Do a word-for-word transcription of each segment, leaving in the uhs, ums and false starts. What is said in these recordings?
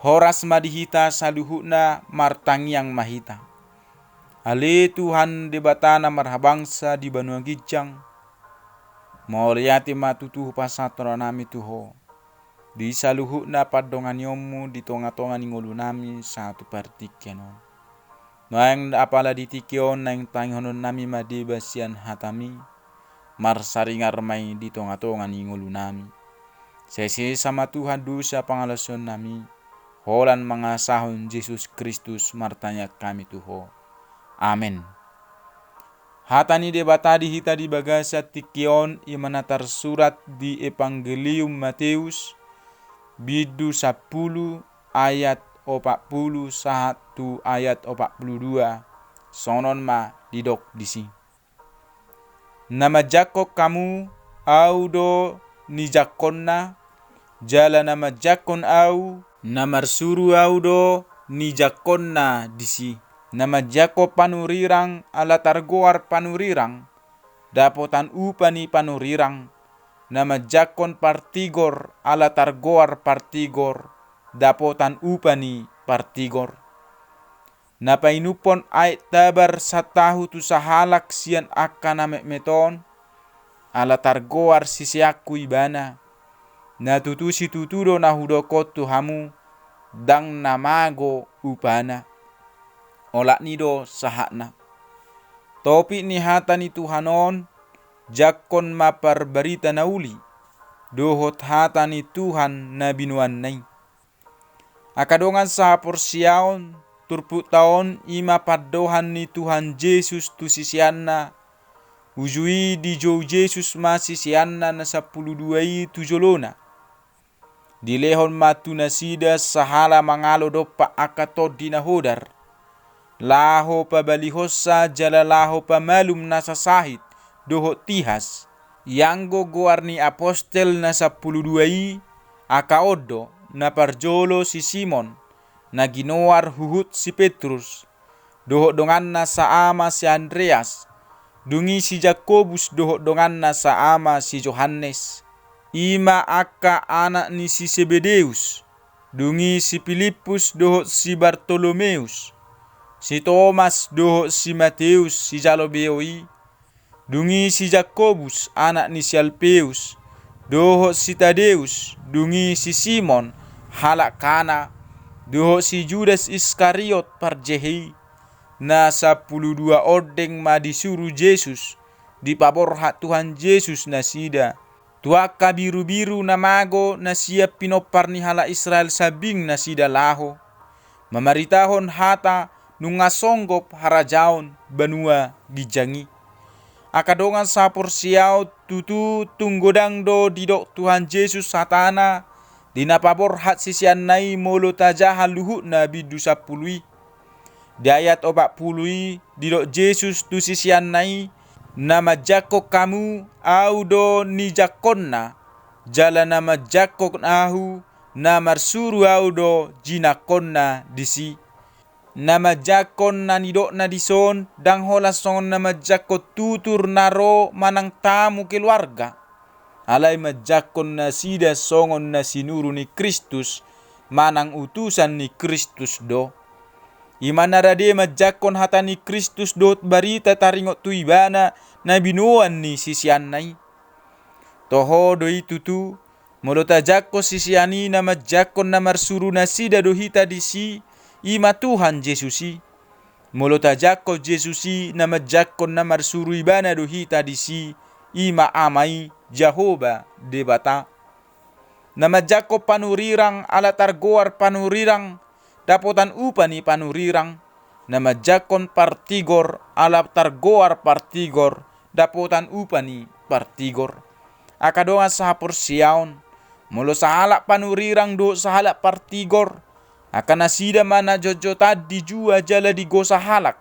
Horas ma di hita saluhutna, martangiang ma hita. Ale Tuhan Debata na marhabangsa di banua ginjang, mauliate ma tutu hupasahat rohanami tu Ho di saluhutna pandonganionmu di tongatonga ni ngolunami sahat tu partingkian on. Nuaeng apala di tingki on naeng tangihononnami ma deba sian hatami, marsaringar ma i di tongatonga ni ngolunami. Sesa ma Tuhan dosa pangalaosionnami, holan mangasahon Jesus Kristus martangiang hami tu Ho. Amen. Hata ni Debata di hita di bagasan tingki on i ma na tarsurat di Evangelium Mateus, bindu sampulu, ayat opat pulu sahat tu ayat opat pulu dua. Songon on ma didok disi: Na manjangkon hamu, Ahu do nijangkonna, jala na manjangkon Ahu, na marsuru Ahu do nijangkonna disi. Na manjangkon panurirang ala targoar panurirang, dapotan upa ni panurirang. Na manjangkon partigor ala targoar partigor, dapotan upa ni partigor. Na painumhon aek tabar satahu tu sahalak sian angka na metmet on, ala targoar siseanku ibana, na tutu situtu do na hudok on tu hamu, ndang na mago upana. Olat ni do sahatna. Topik ni hata ni Tuhan on: Jangkon ma parbarita na uli, dohot hata ni Tuhan na binoanna i. Angka dongan sahaporseaon, turpukta on i ma pandohan ni Tuhan Jesus tu siseanna. Uju i dijou Jesus ma siseanna na sampulu dua i tu jolona. Dilehon ma tu nasida sahala mangalo dompak angka tondi na hodar, laho pabalihonsa jala laho pamalum nasa sahit dohot tihas. Ianggo goar ni apostel na sampulu dua i, angka on do: Na parjolo si Simon, na ginoar huhut si Petrus, dohot donganna saama si Andreas, dung i si Jakobus dohot donganna saama si Johannes, i ma angka anak ni si Sebedeus, dung i si Pilippus dohot si Bartolomeus, si Tomas dohot si Mateus sijalo beo i, dung i si Jakobus anak ni si Alpeus, dohot si Tadeus, dung i si Simon halak Kana, dohot si Judas Iskariot parjehe i. Na sampulu dua ondeng ma disuru Jesus, dipaborhat Tuhan Jesus nasida tu angka birubiru na mago na sian pinompar ni halak Israel sambing nasida laho mamaritahon hata nunga songgop harajaon banua ginjang i. Angka dongan sahaporseaon, tutu tung godang do didok Tuhan Jesus hatana di na paborhat siseanna i molo tajaha luhutna bindu sampulu i. Di ayat opat pulu i didok Jesus tu siseanna i: Na manjangkon hamu, Ahu do nijangkonna, jala na manjangkon Ahu, na marsuru Ahu do jinangkonna disi. Na manjangkon na nidokna dison ndang holan songon na manjangkon tutur na ro manang tamu keluarga. Alai manjangkon nasida songon na sinuru ni Kristus manang utusan ni Kristus do. I ma na rade manjangkon hata ni Kristus dohot barita taringot tu Ibana na binoan ni siseanna i. Toho do i tutu, molo tajangkon sisean i na manjangkon na marsuru nasida do hita disi, i ma Tuhan Jesus i. Molo tajangkon Jesus i na manjangkon na marsuru Ibana do hita disi, i ma Ama i, Jahowa Debata. Na manjangkon panurirang ala targoar panurirang, dapotan upa ni panurirang. Na manjangkon partigor ala targoar partigor, dapotan upa ni partigor. Angka dongan sahaporseaon, molo sahalak panurirang dohot sahalak partigor, angka nasida ma na jotjotan dijua jala digosa halak,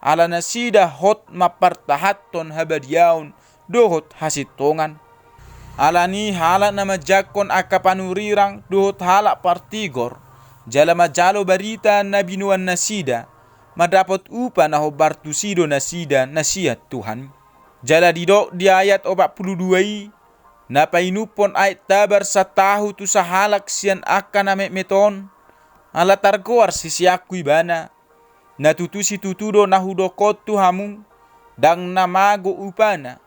ala nasida hot mampartahanhon habadiaon dohot hasintongan. Alani halak na manjangkon angka panurirang dohot halak partigor, jala manjalo barita na binoan nasida, mandapot upa na hombar tusi do nasida na sian Tuhan. Jala didok di ayat opat pulu dua i: Na painumhon aek tabar satahu tu sahalak sian angka na metmet on, Ala targoar siseanku ibana, na tutu situtu do na hudok on tu hamu, ndang na mago upana.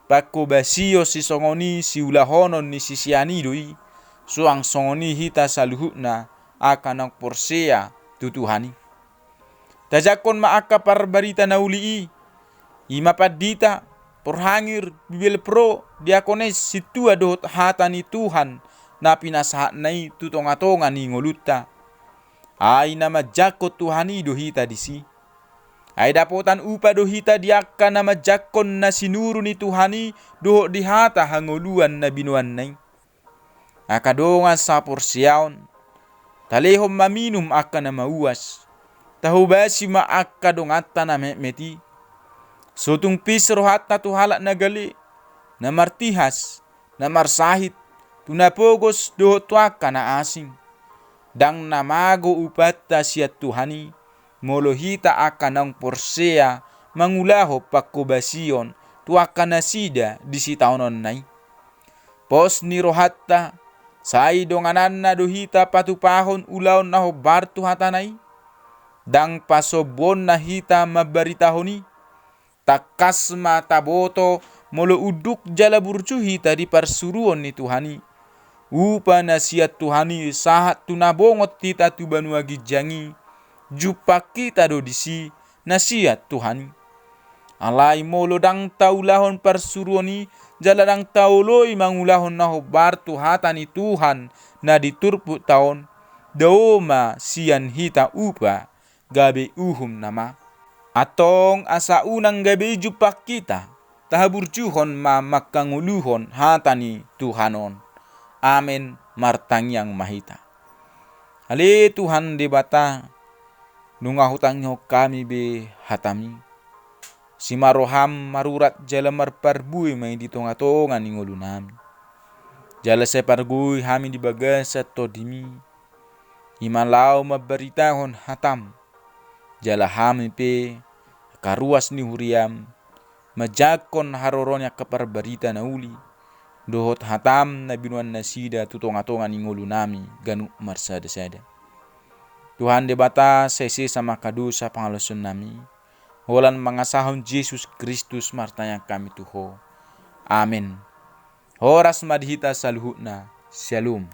Pangkobasion sisongon i siulahonon ni sisean i do i, suang songon i hita saluhutna angka naung porsea tu Tuhan i. Tajangkon ma angka parbarita na uli i, i ma pandita, porhangir, bibelvrouw, diakones, sintua dohot hata ni Tuhan na pinasahatna i tu tongatonga ni ngolunta. Ai na manjangkon Tuhan i do hita disi. Ai dapotan upa do hita di angka na manjangkon na sinuru ni Tuhan i dohot di hata hangoluan na binoanna i. Angka dongan saporseaon, talehon ma minum angka na mauas, tahobasi ma angka donganta na metmet i. So tung pis rohanta tu halak na gale, na martihas, na marsahit, tu na pogos dohot tu angka na asing. Ndang na mago upanta sian Tuhan i, molo hita angka naung porsea mangulahon pangkobasion tu angka nasida di sitaononna i. Pos ni rohanta, sai dongananna do hita patupahon ulaon na hombar tu hatana i? Ndang pasombuonna hita mambaritahon i? Tangkas ma taboto molo unduk jala burju hita di parsuruon ni Tuhan i. Upa na sian Tuhan i sahat tu na bongot hita tu banua ginjang i, jumpang hita do disi na sian Tuhan i. Alai molo ndang taulahon parsuruon i, jala ndang taoloi mangulahon na hombar tu hata ni Tuhan na di turpukta on, dao ma sian hita upa, gabe uhum nama. Antong asa unang gabe jumpang hita, tahaburjuhon ma mangkangoluhon hata ni Tuhan on. Amen. Martangiang ma hita. Ale Tuhan Debata, nunga hutangihon hami be hataMi. Asi ma rohaM marurat jala marparbue ma i di tongatonga ni ngolunami. Jala sai pargui hami di bagasan TondiMi, i ma laho mambaritahon hataM. Jala hami pe, angka ruas ni huriaM, manjangkon haroro ni angka parbarita na uli, dohot hataM na binoan nasida tu tongatonga ni ngolunami ganup marsadasada. Tuhan Debata, sai sesa ma angka dosa pangalaosionnami, holan mangasahon Jesus Kristus martangiang hami tu Ho. Amen. Horas ma di hita saluhutna. Syalom.